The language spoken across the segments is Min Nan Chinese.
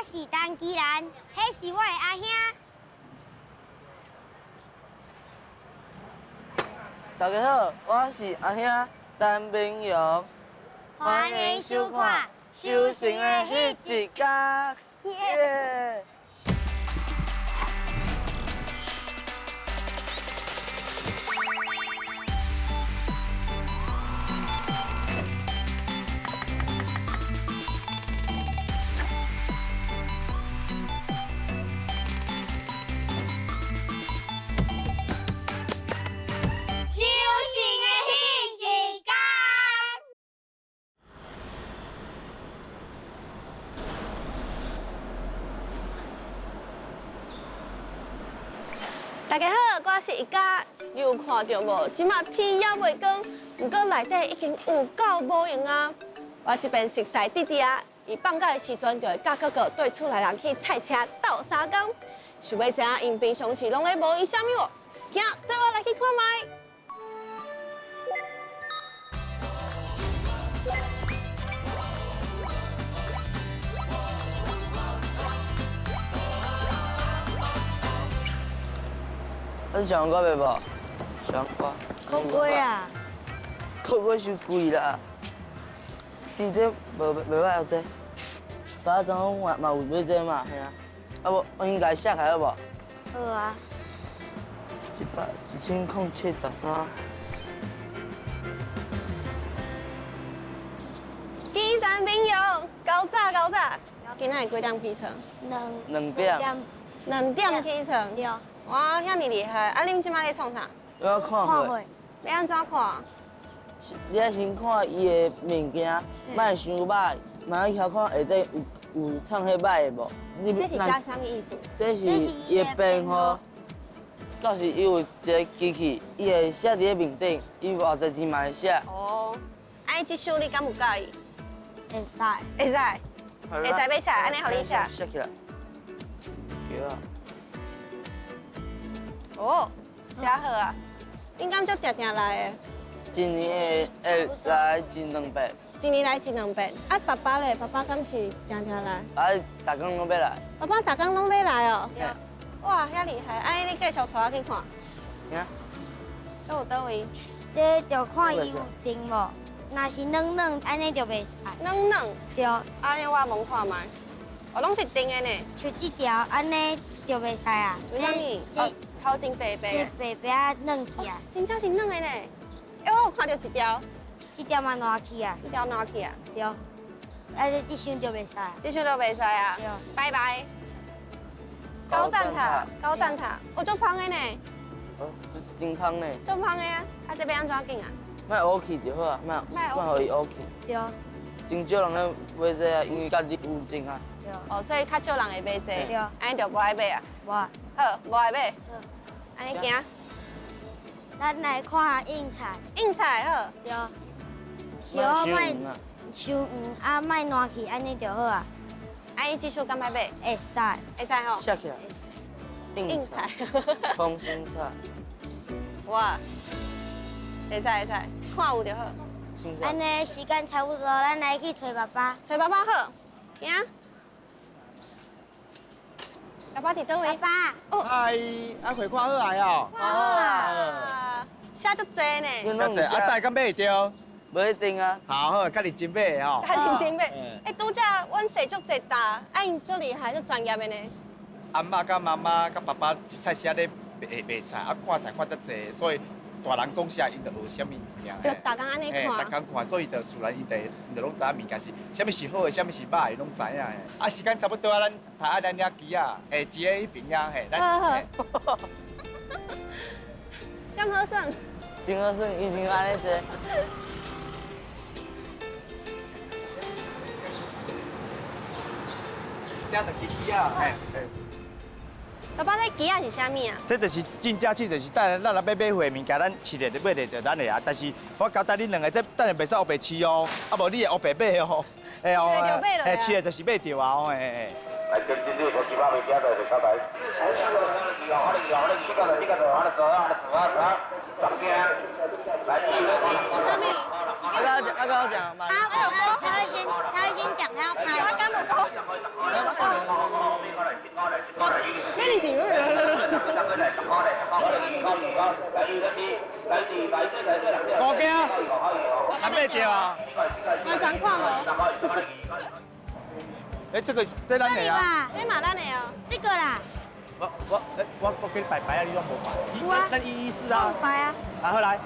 是陈基兰，彼是我的阿兄。大家好，我是阿兄陈明勇，欢迎收看《收成的彼一天》。耶！收成的彼一天。大家好，我是一家。你有看到无？这马天犹未光，不过内底已经有够无闲啊！我这边熟似弟弟啊，伊放假的时阵就会佮哥哥对厝内人去菜车斗相共。想欲知影𪜶平常时拢咧无闲啥物无？行，缀我来去看觅。你食黄瓜袂无？黄瓜。苦瓜啊！苦瓜伤贵啦。伫这无袂歹哦，这。爸昨昏嘛嘛有买这嘛，嘿啊。啊无，我先共伊写起来好无？好啊。1073。基层朋友，厚早厚早。今仔日几点起床？两点。2点起床。对。哇，遐尔厉害！啊，你们这马咧创啥？我看货。欲按怎看？你爱先看伊的物件，莫伤歹，嘛去晓看下底有藏彼歹的无？这是写啥物意思？这是伊的编号。到时伊有一个机器，伊会写伫咧面顶，伊偌济钱嘛会写。哦，啊，这首你敢有佮意？会使。会使。会使欲写，按呢予你写。写起来。对啊。哦，写好啊！恁敢足定定来的？一年会来一两遍。一年来一两遍。啊，爸爸咧？爸爸敢是定定来？啊，逐工拢欲来。爸爸逐工拢欲来哦。哇，遐厉害！啊，你继续带我去看。行。佗有佗位？这就看伊有定无，若是软软，按呢就袂使。软软。对。按呢我摸看觅。哦，拢是定的呢。像这条按呢就袂使啊。为啥物？这头前白白。这白白啊，软去啊。真正是软的呢。欸，我有看到一条。这条嘛烂去啊。这条烂去啊。对。啊，这箱就袂使。这箱就袂使啊。对。拜拜。高赞塔，高赞塔，哦，足芳的呢。哦，真芳呢。足芳的啊！啊，这欲按怎拣啊？莫乌去就好啊，莫莫予伊乌去。对。真少人咧买这啊，因为家己有种啊。对。哦，所以较少人会买这。对。按呢就无爱买啊。无爱。好，无爱买。好。按呢行。咱来看应菜。应菜好。对。烧莫伤黄啊，莫烂去，按呢就好啊。按呢这首敢爱买？会使。会使吼。写起来。应菜。空心菜。哇。会使会使，看有就好。按呢时间差不多，咱来去揣爸爸。揣爸爸好，行。爸爸伫佗位？爸爸。哦。嗨，阿葵看好来哦。看好啊。写足济呢。遮济，啊，等下敢买会著？无一定啊。好好，较认真买吼。较认真买。欸，拄则阮踅足济担，啊，𪜶足厉害，足专业的呢。阿嬷佮妈妈佮爸爸去菜市仔咧卖卖菜，啊，看菜看遮济，所以大人讲啥，𪜶就学啥物物件。就逐工按呢看。逐工看，所以就自然𪜶就拢知影物件是啥物是好的，啥物是歹的，拢知影的。啊，时间差不多啊，咱头爱咱遐机啊，嘿，伫个彼边遐嘿，咱。好好。敢好耍？真好耍，以前按呢坐。这就机啊，嘿。爸爸，这机仔是啥物啊？这就是真正，这就是等下咱若欲买货物件，咱市咧就买咧就咱的啊。但是我交代恁两个，这等下袂使乌白饲哦，啊无你会乌白买哦。嘿哦，嘿，饲的就是买著啊，嘿嘿。来，跟进你，我几百米行到就较来。阿哥阿哥讲，他会先讲，他要拍。他敢有讲？五件，还买著啊？完全看无。哎，这个这咱的啊？这嘛咱的哦。这个啦。我给你摆摆啊，你拢无摆。有啊。咱114啊。摆啊。拿回来。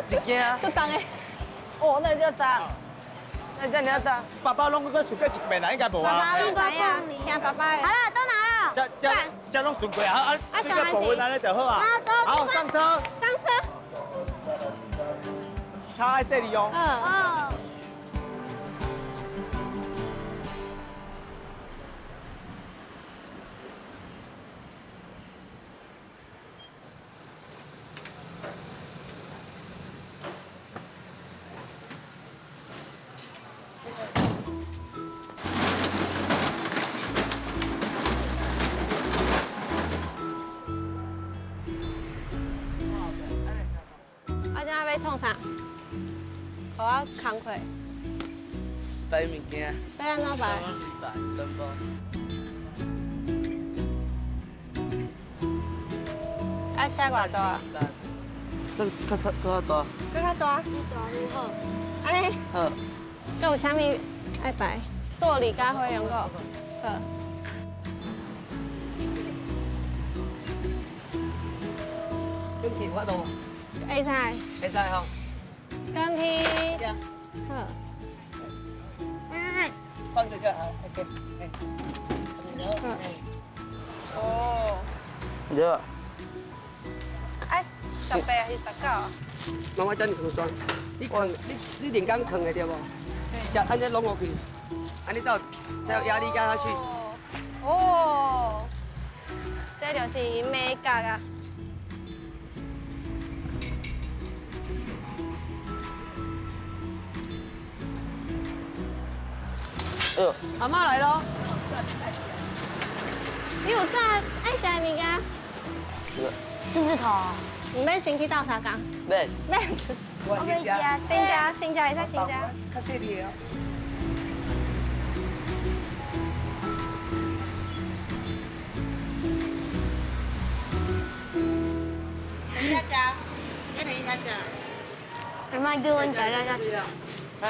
一件。足重的。哦，那遮重。那遮尔重。爸爸拢阁顺过一遍啦，应该无啊。爸爸拢知影，听爸爸的。好了，都拿了。这拢顺过啊，啊，这个保温按呢就好啊。好，上车。上车。脚爱细腻哦。嗯。哦。创啥？予我工课。摆物件。欲按怎摆？摆，全部。啊，写偌大？阁较较大。阁较大。愈大愈好。按呢？好。阁有啥物爱摆？桌子佮火龙果。好。转去有法度无？会使。会使吼。转去。好。放这个好，OK。哦。对。哎，18还是19啊？妈妈教你怎么装，你囥，你连工囥的对无？食按呢拢落去，按呢才有压力压下去。哦，这就是美角啊。哎呦，阿嬷来咯！你有早爱食的物件？狮子头。唔免先去斗相共。免。免。我先食。先食，先食，会使先食。较细腻哦。等一下食，等一下食。阿嬷叫阮食了才食。嗯。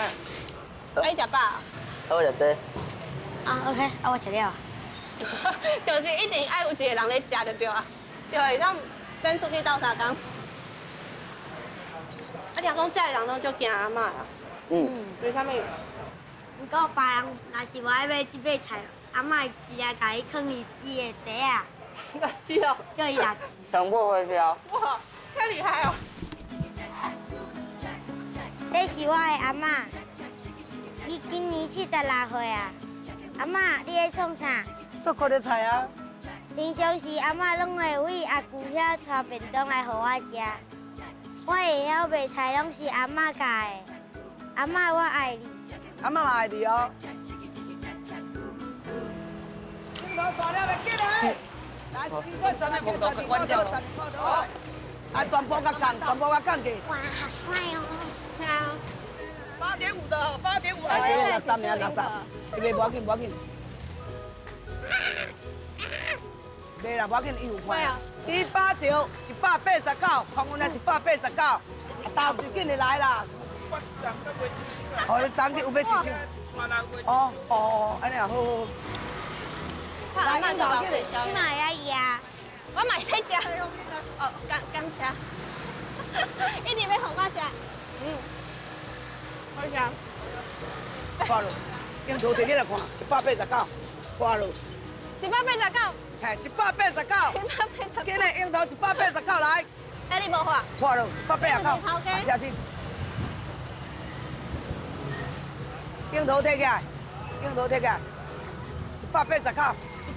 啊，你食饱？啊，我食这。啊，OK，啊，我食了。就是一定爱有一个人咧食就对啊，对，会当免出去斗相共。啊，听讲这的人拢足惊阿嬷啊。嗯。为啥物？毋过别人若是无爱买这买菜，阿嬷会直接共伊囥伫伊的袋仔。是哦。叫伊拿钱。强迫回销。哇，太厉害哦！这是我的阿嬷，伊今年76岁啊。阿嬷，你咧创啥？做高丽菜啊。平常时阿嬷拢会为阿舅遐带便当来予我食。我会晓卖菜，拢是阿嬷教的。阿嬷，我爱你。阿嬷嘛爱你哦。镜头大了，要紧来。来，啊，全部甲降，全部甲降去。哇，好帅哦！是啊。8.5的，8.5。 63名60，伊袂无要紧，无要紧。袂啦，无要紧，伊有看。189，189，空运来189，投就紧就来啦。哦，你昨去有买一箱？哦哦哦，按呢啊，好好。阿嬷就搞推销。你嘛会晓压？我嘛会使食。哦，感谢。一定欲予我食。嗯，好食。看落，樱桃摕起来看，189，看落。 189。嘿，189。 189。今日樱桃189来。哎，你无看？看落，189。下去。樱桃摕起来，樱桃摕起来，189。 189。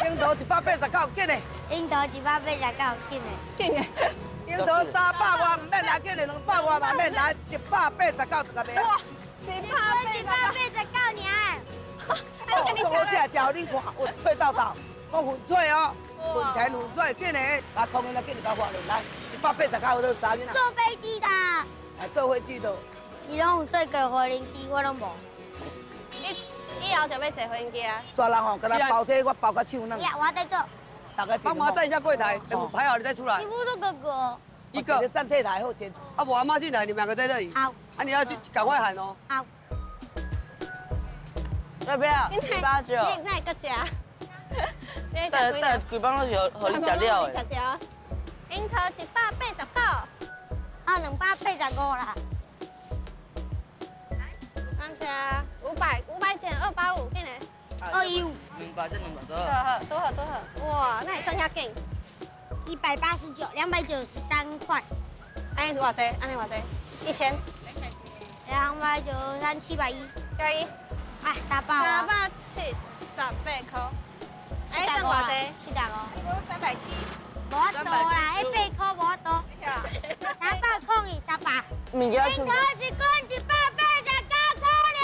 樱桃189，紧嘞。樱桃189，紧嘞。紧嘞。樱桃300外毋免来，紧嘞200外嘛免来，189就共卖。哇，189尔。哦，好食，食予你看，有脆豆豆，讲粉脆哦，粉甜粉脆，紧嘞，把空运来紧来共发落来，189好做查囡仔。坐飞机的。哎，坐飞机的。伊拢有坐过无人机，我拢无。你以後就欲坐飛機啊。大人吼，共他包這，我包到手軟。呀，我在做。大家幫忙站一下櫃台，等我排好你再出來。你不是哥哥。一個。站退台後前。啊，我阿媽進來，你們兩個在這裡。好。啊，你要去趕快喊哦。好。要不要？189。你哪會閣食？但但規班攏是予你食了的。食掉。櫻桃189，啊，285啦。感謝500，500減280，緊嘞。215。 200這200多。好，多好多好，哇，那會算遐緊？189，293塊。按呢是偌濟？按呢偌濟？1000。 293，710。710。啊，300。378塊。哎，算偌濟？75。370。無法度啦，彼8塊無法度。302，300。物件櫻桃一斤189塊咧。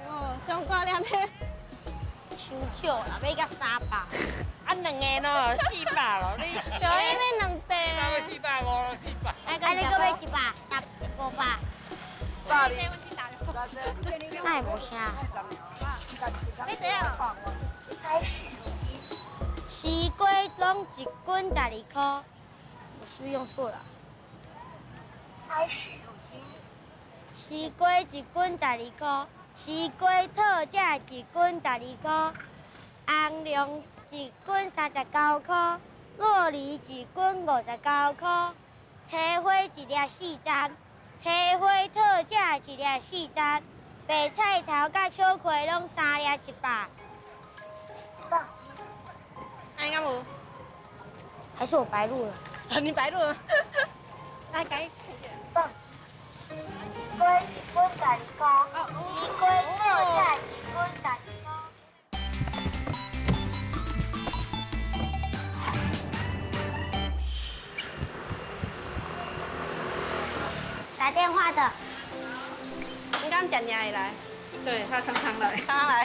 哦，上高兩倍。傷少啦，買到300。啊，兩个咯，400咯，你。对，買兩袋啦。 450咯，400。啊，你閣買100，3、500。那會無聲。欲怎樣？西瓜攏一斤12塊，我是不是用錯了？西瓜一斤12塊，西瓜套食一斤12塊，紅龍一斤39塊，酪梨一斤59塊，青花一粒40，青花套食一粒40，白菜頭佮秋葵攏3粒100。哎，敢有？還是我白錄了？你白錄了。來，改。西瓜一斤12塊，西瓜套食一斤12塊。打電話的。你敢定定會來？對，他常常來，常常來，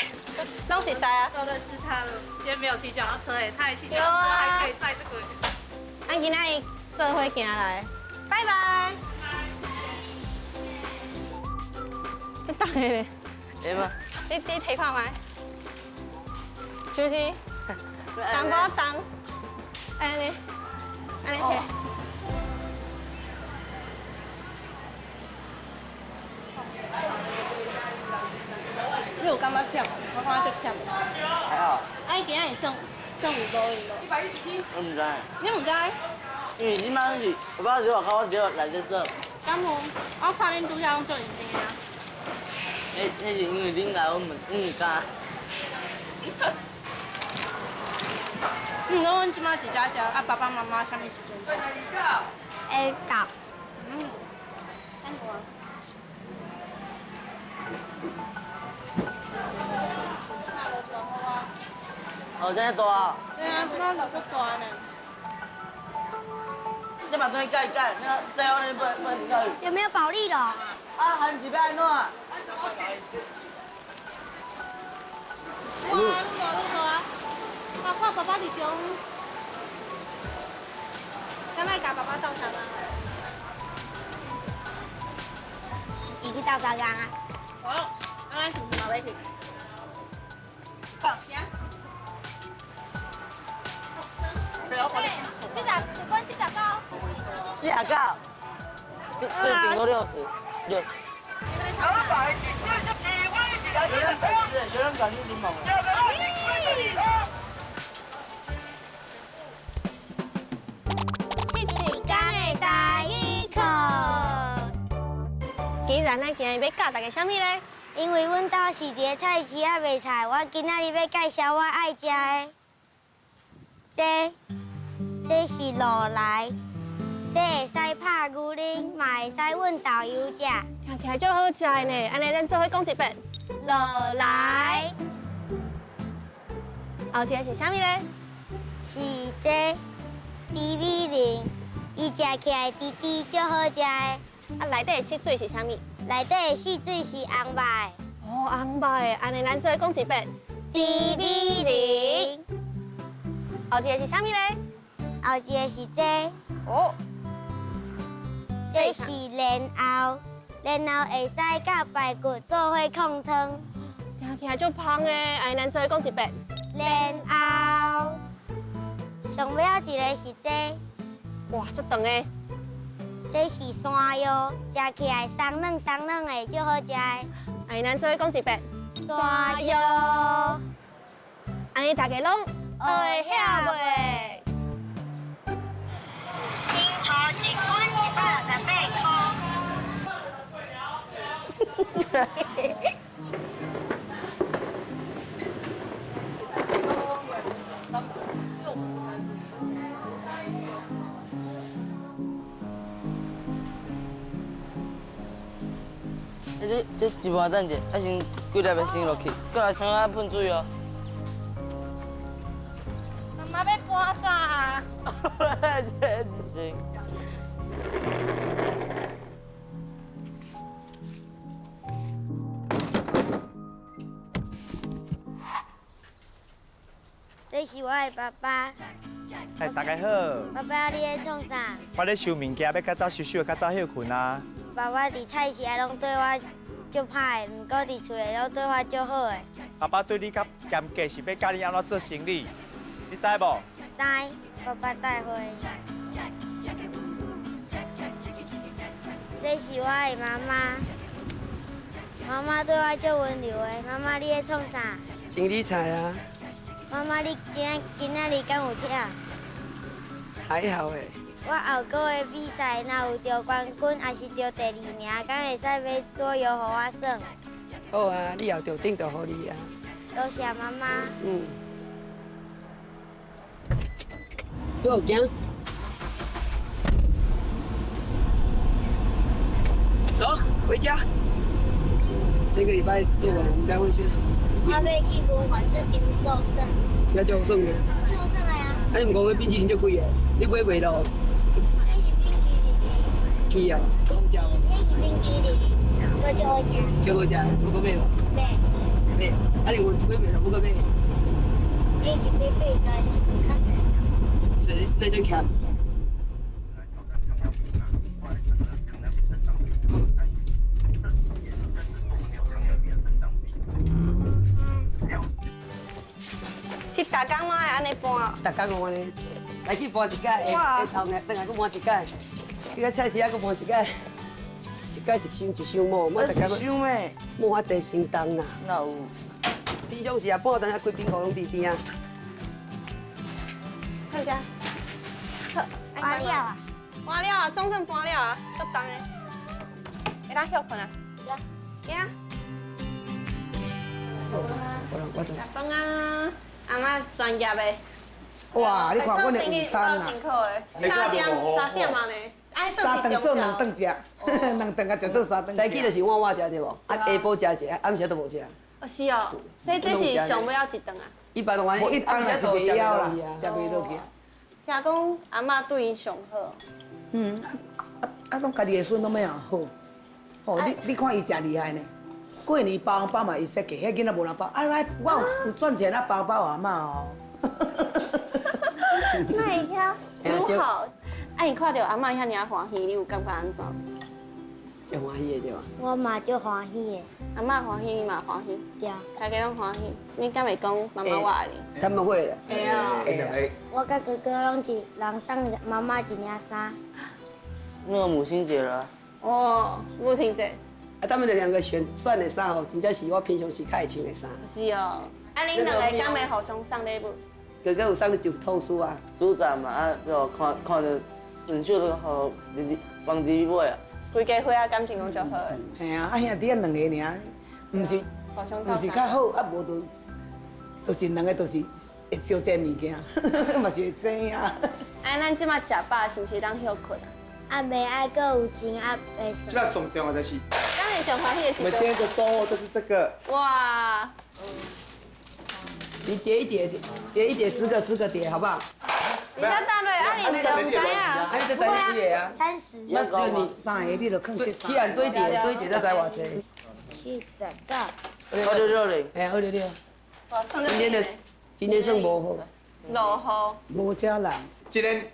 攏熟似啊。都認識他了，今天沒有騎腳踏車哎，他還騎腳踏車，還可以載這個。咱今仔日做伙行來，拜拜。這大个咧。會嗎？你提看覓？是不是？淡薄重，按呢，按呢提。你有感覺忝？我感覺足忝。還好。啊，你今仔日算有無閒無？117。我毋知。你毋知？因為你媽是，我爸伫外口，我佇內底做。敢有？我看恁拄才攏足認真啊。彼是因為恁來，我毋敢。毋過阮這馬佇遮食，啊爸爸媽媽啥物時陣食？下晝。嗯。等我。哦，這大。對啊，這馬落足大呢。這嘛等於改改，那最後你不能改。有沒有保麗龍？啊，番薯欲按怎？哇，愈大愈大！我看爸爸佇中，敢愛共爸爸鬥相共？伊去鬥相共啊！好，啊，咱是毋是嘛欲去？好，行。49， 49，最頂多60，60。學生本是檸檬。一天的台語課。既然咱今日欲教大家啥物咧？因為阮兜是佇菜市仔賣菜，我今仔日欲介紹我愛食的。這是滷來，這會使拍牛奶，嘛會使溫豆油食。聽起來足好食的呢，按呢咱做伙講一遍。滷來。後一个是啥物咧？是這豬米仁，伊食起來甜甜，足好食的。啊，內底的色水是啥物？內底的色水是紅肉的。哦，紅肉的，按呢咱做伙講一遍。豬米仁。後一個是啥物咧？後一個是這。哦。這是蓮藕，蓮藕會使佮排骨做伙炕湯。听起来就芳的，哎，咱再讲一遍。然后，上尾仔一个是这个，哇，足长的。这是山药，食起来松软松软的，足好食的。哎，咱再讲一遍。山药。按呢大家拢学会晓袂？樱桃一斤168块。欸，这一半等者，啊先几粒的先落去，过来枪仔喷水哦。妈妈欲搬啥啊？这是。这是我的爸爸。哎，大家好。爸爸，你咧创啥？我咧收物件，欲较早收收，较早歇睏啊。爸爸伫菜市仔拢对我足歹的，毋过伫厝内拢对我足好的。爸爸对你较严格，是欲教你按怎做生理，你知无？知，爸爸再会。这是我的妈妈，妈妈对我足温柔的。妈妈，你咧创啥？整理菜啊。妈妈，你今仔日敢有疼？还好诶。我后个月比赛若有得冠军，抑是得第二名，敢会使买桌游予我耍？好啊，你后得顶就予你啊。多谢妈妈。嗯。好，行。走，回家。这个礼拜做完，应该会休息。我欲去文化市场扫耍。遐足好耍的。足好耍的啊！啊，你毋讲彼冰淇淋足贵的，你买袂落？彼是冰淇淋。去啊，好食。彼是冰淇淋，阁足好食。足好食，欲阁买无？买。买，啊你有买袂落，欲阁买？你一买80是较。所以那种欠。是逐工拢爱按呢搬？逐工拢按呢，来去搬一届，下头呢，转来阁搬一届，去到菜市仔阁搬一届，一届一箱一箱摸，摸逐工。一箱咩？摸较济伤重啦。哪有？平常时啊，搬，等下规冰库拢伫甜啊。看下，好，搬了啊！搬了啊，总算搬了啊，足重的。会当歇困啊？行。我食饭啊！阿嬷专业的。哇，你看阮的午餐啊， 3点啊呢？三顿做两顿食，两顿啊食做三顿。早起就是碗碗食对无？啊，下晡食一下，暗时都无食。哦，是哦，所以这是上尾仔一顿啊。一般拢按呢，一般也是袂枵啦，食袂落去。听讲阿嬷对𪜶上好。嗯，啊，拢家己的孙拢欲好。哦，你看伊诚厉害呢。过年包红包嘛，伊设计，彼囡仔无人包。哎哎，我有赚钱啊，包包阿嬷哦。那会晓拄好，啊，伊看著阿嬷遐尔欢喜，你有感觉按怎？足欢喜的对吧？我嘛足欢喜的。阿嬷欢喜，你嘛欢喜。对。大家拢欢喜，你敢会讲妈妈我爱你？他们会的。会啊。我佮哥哥拢一人送妈妈一领衫。那个母亲节了。哦，母亲节。啊，他们的两个选选的衫吼，真正是我平常时较会穿的衫。是哦。啊，恁两个敢会互相送礼物？哥哥有送你一套书啊。书展嘛，啊，就看看著顺手就予弟弟帮弟弟买啊。规家伙仔感情拢足好的。嘿啊，啊兄弟仔两个尔，毋是，毋是较好，啊无就，就是两个就是会相争物件，嘛是会争啊。哎，咱这马食饱是毋是当歇睏啊？啊，袂爱阁有钱啊，袂这马上重要就是。当你上欢喜的时我们今天的收获就是这个。哇！你叠一叠，叠一叠10个10个叠，好不好？你较等落，啊你唔知影？啊你这知几个啊？30。那只有你三个，你就囥这三。起来堆叠，堆叠才知偌济。79。 266嘞。哎，266。今天算无好。落雨。无啥人。今天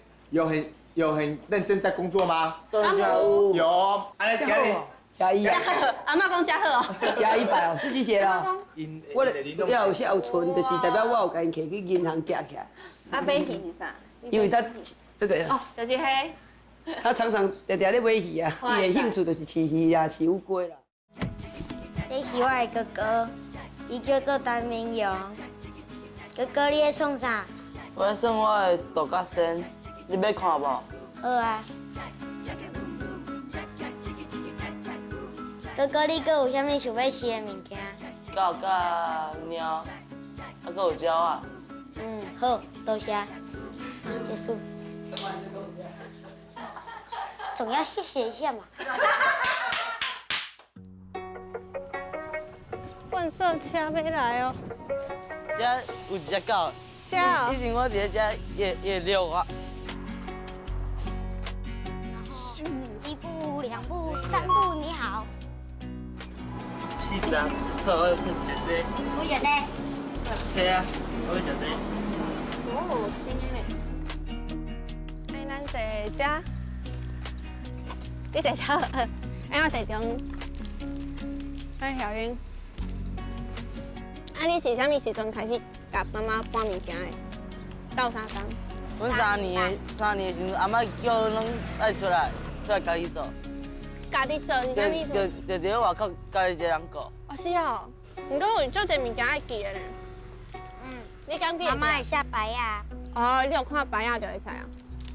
有很认真在工作吗？有。有。啊，今日加一啊！阿嬤讲加好哦。加100哦，自己寫的哦。我要有寫有存，就是代表我有共𪜶提去銀行寄起來。啊，買魚是啥？因為他這個哦，就是彼。他常常常常咧買魚啊，伊的興趣就是飼魚啊，飼烏龜啦。這是我的哥哥，伊叫做陳明勇。哥哥，你咧創啥？我咧算我的獨角仙，你欲看無？好啊。哥哥，你閣有啥物想欲飼的物件？狗佮貓，啊，閣有鳥仔。嗯，好，多謝。結束。總要謝謝一下嘛。粪掃車欲來哦。這有一隻狗。這哦。以前我佇咧遮，伊會遛我。一步、兩步、三步，你好。四張，好，我去食這。我食這。對啊，我去食這。哦，新的呢。哎，咱坐這，你坐這，哎，我坐中。哎，小英。啊，你是啥物時陣開始共媽媽搬物件的？鬥相共？阮三年的時陣，阿媽叫阮攏愛出來，出來家己做。家己做是啥物意思？就佇咧外口家己一個人顧。哦，是哦。毋過有足濟物件愛記的呢。嗯。你敢記？媽媽會寫牌仔。哦，你有看牌仔就會知啊。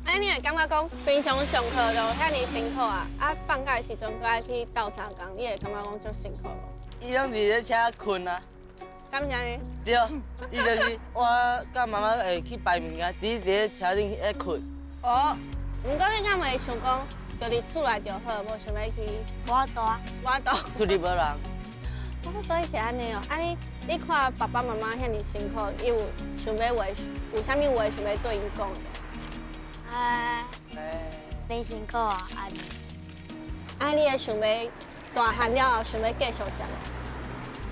哎，你會感覺講平常上課就遐爾辛苦啊，啊放假的時陣閣愛去鬥相共，你會感覺講足辛苦無？伊攏佇咧車睏啊。敢是按呢？對，伊就是我佮媽媽會去擺物件，佇咧車頂咧睏。哦，毋過你敢會想講，就佇厝內就好，無想欲去？無法度啊，無法度。厝裡無人。哦，所以是按呢哦。啊你，你看爸爸媽媽遐爾辛苦，你有想欲話，有啥物話想欲對𪜶講無？免辛苦啊，按呢。啊，你會想欲大漢了後想欲繼續食？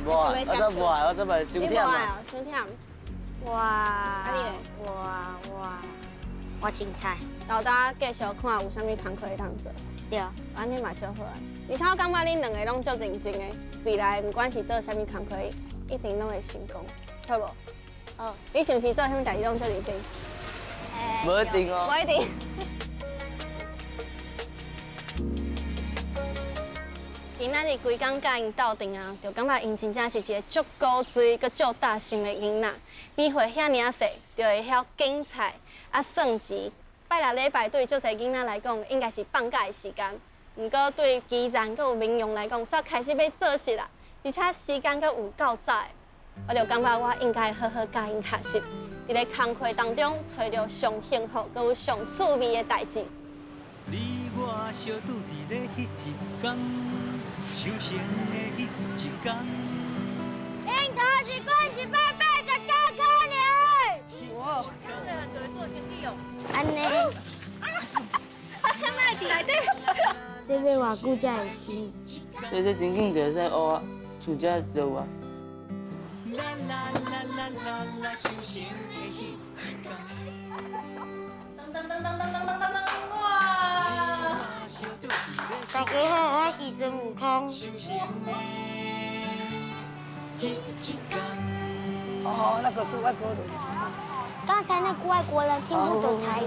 無啊，我這無愛，我這嘛傷忝啊。傷忝。我，我凊彩。老大繼續看有啥物工課會當做。對，按呢嘛足好啊。而且我感覺恁兩個攏足認真的，未來毋管是做啥物工課，一定攏會成功，好無？好。你是毋是做啥物代誌攏足認真？無一定哦。無一定。今仔日規工佮𪜶鬥陣啊，就感覺𪜶真正是一個足古錐、閣足貼心的囡仔。年歲遐爾仔細，就會曉揀菜啊算錢。拜六禮拜對足濟囡仔來講，應該是放假的時間。毋過對基層閣有民用來講，煞開始欲做事啦，而且時間閣有夠早的。我就感覺我應該好好佮𪜶學習，佇咧工課當中揣著上幸福閣有上趣味的代誌。你我相拄佇咧彼一工。修成的彼一天。櫻桃一斤189塊爾。哇，这很多做生意哦。按呢。我看卖伫内底。这欲偌久才會生？這真緊就會使學啊，厝這就有啊。噔噔噔噔噔噔噔噔，哇！大家好，我是孫悟空。哦，那個是外國人。剛才那個外國人聽不懂台語。